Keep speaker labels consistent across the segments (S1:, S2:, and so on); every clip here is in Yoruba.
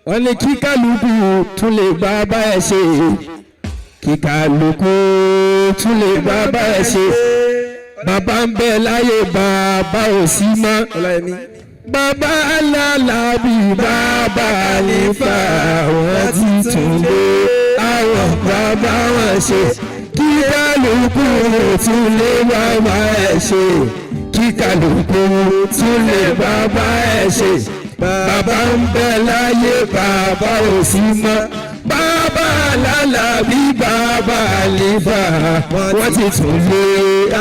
S1: Wọ́n ní kí kálukú tún lè bá bá ẹ ṣe, kí kálukú tún lè bá bá ẹ ṣe. Bàbá ń bẹ láyé, bàbá ò sí mọ́.
S2: Ọláyẹmí.
S1: Bàbá alálàbí, bàbá àlefà, wọ́n ti tún lé àwọn bàbá wọn ṣe. Kí kálukú tún lè bàbá ẹ ṣe, kí kálukú tún lè bàbá ẹ ṣe. Bàbá ń bẹ láyé, bàbá ò sí mọ́. Bàbá alálàbí, bàbá àlefà, wọ́n ti tún lé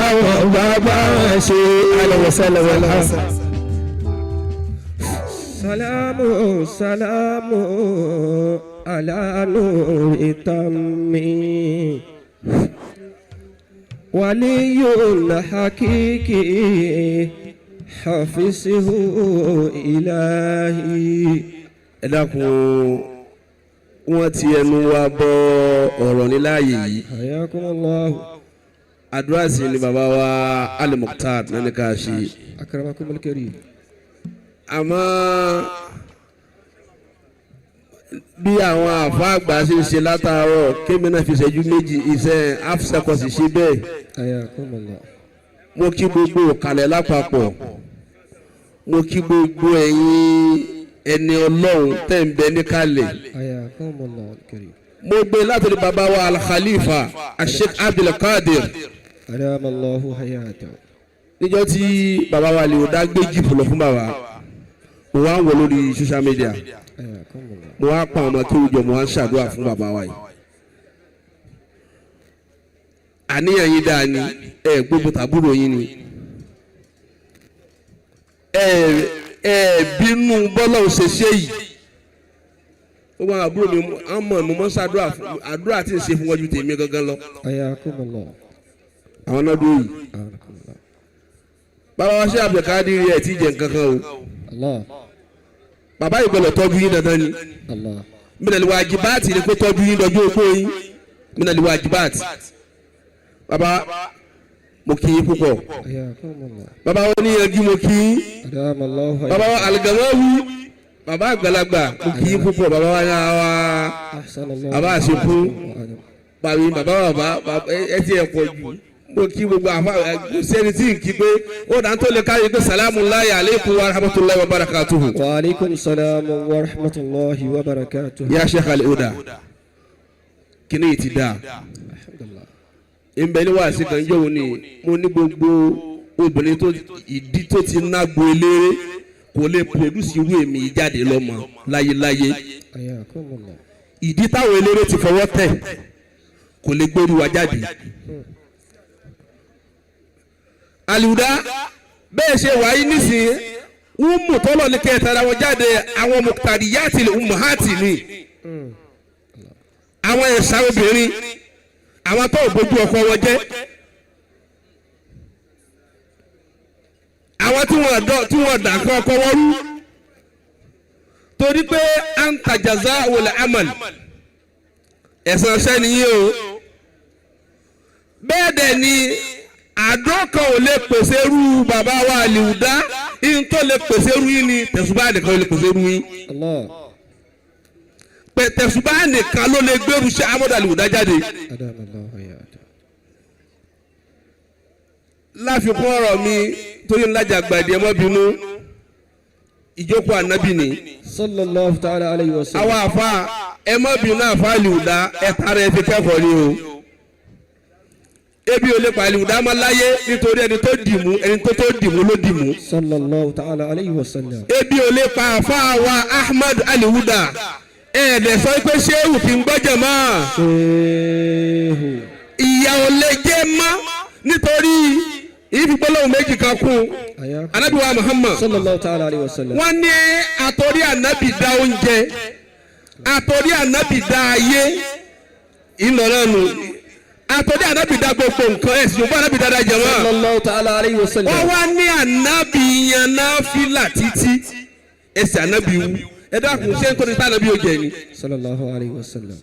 S1: àwọn bàbá wọn ṣe. Alẹ́wọ̀sálẹ̀ wọlé.
S2: سلام سلام على نور تمي ولي الحقيقي حفظه إلهي.
S3: Ẹ dákun, wọ́n ti ẹnu wa bọ ọ̀rọ̀ ní láàyè yìí.
S2: حياكم الله.
S3: Àdúrà sí ni bàbá wa Al-Mukhtar náà ní ká ṣe.
S2: أكرمكم الكريم.
S3: Àmọ́ bí àwọn àfa àgbà ṣe ń ṣe látàárọ̀, kémi náà fi ṣẹ́jú 2 iṣẹ́ afṣẹ́kọ̀sì ṣe bẹ́ẹ̀.
S2: حياكم الله.
S3: Mo kí gbogbo òkàlẹ̀ lápapọ̀, mo kí gbogbo ẹ̀yin ẹni Ọlọ́run tẹ̀ ń bẹ níkàlẹ̀.
S2: حياكم الله الكريم.
S3: Mo gbé látòrí bàbá wa Al-Khalifa Sheikh Abdulkadir.
S2: أدام الله حياته.
S3: Níjọ́ tí bàbá wa lè dá gbé jíìpù lọ fún bàbá, mo wá ń wọ lórí social media.
S2: حياكم الله.
S3: Mo wá pa ọmọ kéwù jọ, mo wá ń ṣàdúrà fún bàbá wa yìí. Àníyàn yín dáa ni, ẹ gbogbo tàbúrò yín ni ẹ ẹ bínú bọ́lá ò ṣe ṣe yìí. Gbogbo àwọn àbúrò mi, àwọn ọmọ mi, mo ń ṣàdúrà fún, àdúrà tí ń ṣe fún wọn ju tèmi gangan lọ.
S2: حياكم الله.
S3: Àwọn náà dúró yìí.
S2: حياكم الله.
S3: Bàbá wa ṣe Abdulkadir ẹ̀ tí jẹ nǹkan kan o.
S2: الله.
S3: Bàbá yìí gbọ́dọ̀ tọ́jú yín dandan ni.
S2: الله.
S3: من الواجبات ni kó tọ́jú yín dọjú okó yín, من الواجبات. Bàbá, mo kí yín púpọ̀.
S2: حياكم الله.
S3: Bàbá wa oníyanjú, mo kí yín.
S2: أدام الله.
S3: Bàbá wa Algamawi, bàbá àgbàlagbà, mo kí yín púpọ̀. Bàbá wa yà wá.
S2: أحسن الله.
S3: Bàbá àṣepú.
S2: وأدم.
S3: Bàbá bàbá ẹ ti ẹ̀ pọ̀ jù. Mo kí gbogbo àfa, kò sẹ́ni tí ń kí pé ó dà ń tó lè káyọ̀ pé سلام الله عليكم ورحمة الله وبركاته.
S2: وعليكم السلام ورحمة الله وبركاته.
S3: يا Sheikh Al-Huda, kíní yìí ti dáa.
S2: الحمد لله.
S3: Nbẹ ní wàásù kan jọ̀wọ́ ni mo ní gbogbo obìnrin tó ìdí tó ti nágbo eléré kò lè produce irú èmi yìí jáde lọ́mọ láyéláyé.
S2: حياكم الله.
S3: Ìdí táwọn eléré ti fọwọ́ tẹ̀ kò lè gbórí wa jáde. Àlùdá bẹ́ẹ̀ ṣe wáyé nísìnyí, wúmù tọ́lọ̀ ní kẹta ara wọn jáde, àwọn مختاريات الأمهات ni, àwọn ẹ̀ṣà obìnrin, àwọn tó bójú ọkọ wọn jẹ́, àwọn tí wọ́n dọ̀ tí wọ́n dà kọ́ ọkọ wọn rú, torí pé أنت جزاء العمل, ẹ̀san ṣẹ́ nìyí o. Bẹ́ẹ̀ dẹ̀ ni àdó kan ò lè pèsè irú bàbá wa Àlìwùdá. Ihun tó lè pèsè irú yín ni tẹ̀sùbá nìkan lè pèsè irú yín.
S2: الله.
S3: Pé tẹ̀sùbá nìkan ló lè gbèrú ṣe Amadu Àlìwùdá jáde.
S2: أدام الله حياته.
S3: Láfikún ọ̀rọ̀ mi, torí ńlájà gbàdí, ẹ mọ́ bínú, ìjókòó ànábì ni.
S2: صلى الله تعالى عليه وسلم.
S3: Àwọn àfa, ẹ mọ́ bínú, àfa Àlìwùdá, ẹ tara ẹ fi kẹ́kọ̀ọ́ ni o. Ebi ò lè pa Àlìwùdá mọ́ láyé, nítorí ẹni tó dìmú, ẹni tó tó dìmú ló dìmú.
S2: صلى الله تعالى عليه وسلم.
S3: Ebi ò lè pa àfa wa Ahmad Aliwuda. Ẹ̀ẹ́dẹ̀ sọ pé ṣéwù kì í gbọ́jẹ̀ mọ́.
S2: شيخ.
S3: Ìyà ò lè jẹ́ mọ́, nítorí ìfigbọ́lọ́hùn méjì kan kún.
S2: حياكم.
S3: Anabi wa Muhammad.
S2: صلى الله تعالى عليه وسلم.
S3: Wọ́n ní àtọ́rí ànábì dá oúnjẹ, àtọ́rí ànábì dá ayé ìlọrẹ́nu, àtọ́rí ànábì dá gbogbo nǹkan. Ẹ̀sìn òbá ànábì dáadáa jẹ̀ wọ́n.
S2: صلى الله تعالى عليه وسلم.
S3: Wọ́n wá ní ànábì yan náfìlà títí ẹsẹ̀ ànábì wú. Ẹ dákun, ṣé nítorí tá ànábì yóò jẹ ni?
S2: صلى الله عليه وسلم.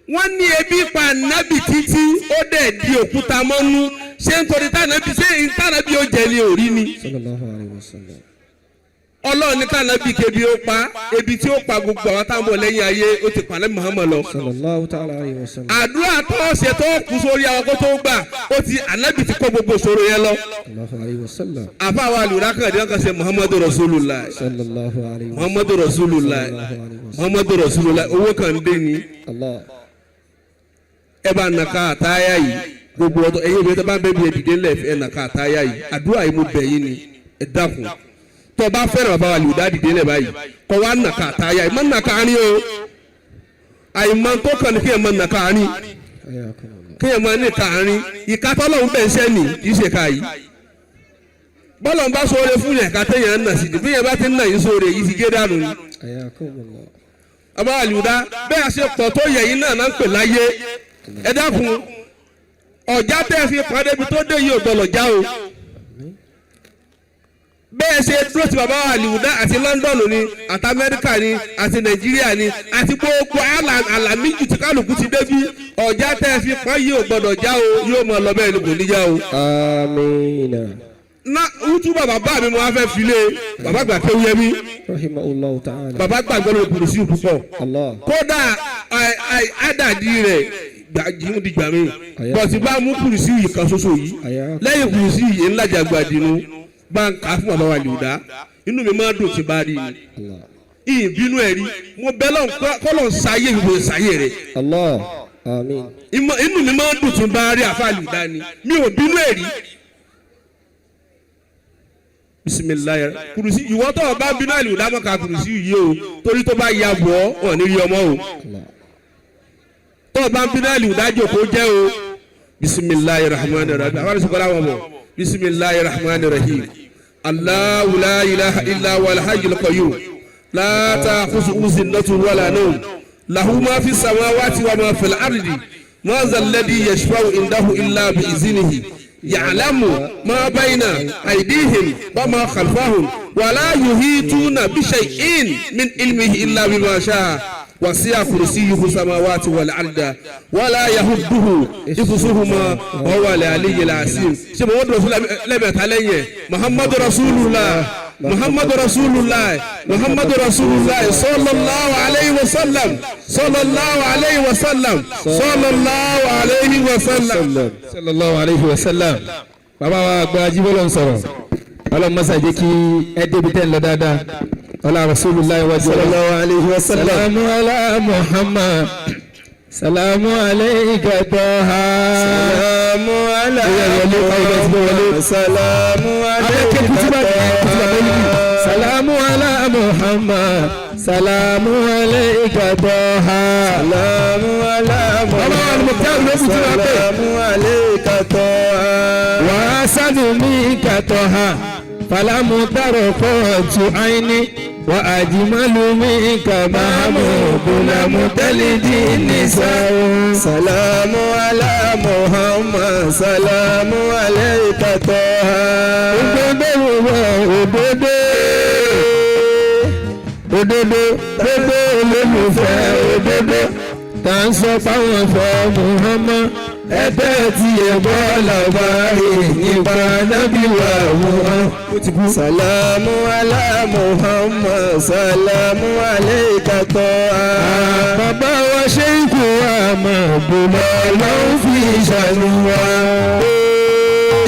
S3: Wọ́n ní ebi pa ànábì títí, ó dẹ̀ di òkúta mọ́nú. Ṣé nítorí tá ànábì, ṣé ní tá ànábì yóò jẹ ni òrí ni?
S2: صلى الله عليه وسلم.
S3: Ọlọ́run ní kànábì kébi ó pa ebi tí ó pa gbogbo àwọn táwọn bọ̀ lẹ́yìn ayé, ó ti pàlẹ́ Muhammad lọ.
S2: Sallallahu ta'ala alayhi wa sallam.
S3: Àdúrà tó ṣe tó kú sórí àwọn kó tó gbà, ó ti ànábì ti kó gbogbo ìṣòro yẹn lọ.
S2: Allahu alayhi wa sallam.
S3: Àfa wa àlùrà kan ní wọn kàn ṣe Muhammadu Rasulullah.
S2: Sallallahu alayhi wa sallam.
S3: Muhammadu Rasulullah, Muhammadu Rasulullah. Owó kan dé ni.
S2: Allah.
S3: Ẹ bá nàka àtáyà yìí, gbogbo ọtọ ẹ̀yin obìnrin tó bá ń bẹ bí ẹ dìde ńlẹ̀, ẹ nàka àtáyà yìí. Àdúrà yìí mo bẹ̀ yín ni, ẹ dákun. Tó o bá fẹ́ràn bàbá wa lùdá, dìde ńlẹ̀ báyìí, kọ́ wa nàka àtáyà yìí. Má nàka àárín o, àìmọ̀ tó kàn ní kí ẹ má nàka àárín.
S2: Ayakum Allah.
S3: Kí ẹ má ní kàárín ìkatọ́lọ́hún bẹ̀ ń sẹ́ni kì í ṣe ká yìí. Bọ́lọ̀ ń bá sóore fún yẹn, ká téèyàn ń nà sí ni, bí yẹn bá ti ń nà yín sóore yìí ti gé dànù ni.
S2: Ayakum Allah.
S3: Bàbá àlùdá, bẹ́ẹ̀ ṣe pọ̀ tó yẹ yín náà náà ń pè láyé. Ẹ dákun, ọ̀já tẹ́ fi pàdé ibi tó dé yìí ò gbọ́dọ̀ já o. Bẹ́ẹ̀ ṣe dúró ti bàbá àlùdá, àti London ni, àti Amẹ́ríkà ni, àti Nàìjíríà ni, àti gbogbo àlàmíjù tí kálukú ti débí, ọ̀já tẹ́ fi pọ́n yìí ò gbọ́dọ̀ já o. Yóò mọ lọ bẹ́ẹ̀ ni, kò ní já o.
S2: Amina.
S3: Na wútúbà bàbá mi, mo wá fẹ́ filé bàbá gbà kéwúyẹmí.
S2: Rahimahullahu ta'ala.
S3: Bàbá gbàgbọ́ lórí kùrùsí púpọ̀.
S2: Allah.
S3: Kódà àdàdì rẹ̀ gbàjíhùn di gbà mí bọ̀tí bá mú kùrùsí yìí kan ṣoṣo yìí, lẹ́yìn kùrùsí yìí ńlá jàgbàdìnú bá ń kà á fún bàbá wa lùdá, inú mi máa dùn tí bá rí i.
S2: Allah.
S3: Ìbínú ẹ̀ rí mo bẹ́ lọ́n kọ́lọ̀ ń sáyé ìwé sáyé rẹ̀.
S2: Allah. Amin.
S3: Inú mi máa dùn tí bá rí àfa lùdá ni, mi ò bínú ẹ̀ rí. Bisimilayi, kùrùsí ìwọ tó o bá bínú àlùdá mọ́ ká kùrùsí yìí o, torí tó bá ya bọ̀ ọ́ ní rí ọmọ o.
S2: Allah.
S3: Tó o bá ń bínú àlùdá, jòkó jẹ́ o. Bisimilayi rahman rahim, àwọn àti sọ̀kọ́lá wọn bọ̀. Bisimilayi rahman rahim, Allahu la ilaha illa wal hayyul qayyum, la ta'khusuhu sinatun wala nawm, lahu ma fi samawati wa ma fil ardi, ma zal ladhi yashfa'u indahu illa bi iznihi, ya'lamu ma bayna aydihim wa ma khalfahum, wa la yuhituna bi shay'in min ilmihi illa bima sha'a, wasi'a kursiyuhu samawati wal arda, wala yahudduhu hifzuhuma, wa huwa al-aliyyul azim. Ṣe Muhammadu Rasulullah lẹ́mẹ̀ta lẹ́yìn ẹ̀? Muhammadu Rasulullah, Muhammadu Rasulullah, Muhammadu Rasulullah, sallallahu alayhi wa sallam, sallallahu alayhi wa sallam, sallallahu alayhi wa sallam.
S1: Sallallahu alayhi wa sallam. Bàbá wa gba ajíbọ́lọ̀ ń sọ̀rọ̀, ọlọ́run mọ́sá jẹ́ kí ẹ débi tẹ́ ń lọ dáadáa, ọlá Rasulullah wájú.
S4: Sallallahu alayhi wa sallam.
S1: Salamu ala Muhammad, salamu alayka Taha.
S4: Salamu ala
S1: Wọlé,
S4: Salamu
S1: abẹ́kẹ́ kutuba kutuba mọ́lìkì. Salamu ala Muhammad, salamu alayka Taha.
S4: Salamu ala
S1: Bàbá wa ni mo tẹ́ ìlú kutuba pé.
S4: Salamu alayka Taha.
S1: وأسد منك طه فلم ترقت عيني، وأجمل منك محمود لم تلد النساء.
S4: Salamu ala Muhammad, salamu alayka Taha.
S1: Òdodo, òdodo, òdodo, gbogbo olólùfẹ́ òdodo tá ń sọ páwọn fẹ́ Muhammad, ẹgbẹ́ tí ẹ bọ́ làbárí nípa nábì wa Muhammad.
S4: Salamu ala Muhammad, salamu alayka Taha.
S1: Bàbá wa ṣe ń kú àmọ́ bùnà ló ń fi ṣàlùwà.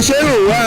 S4: Ṣé ìwà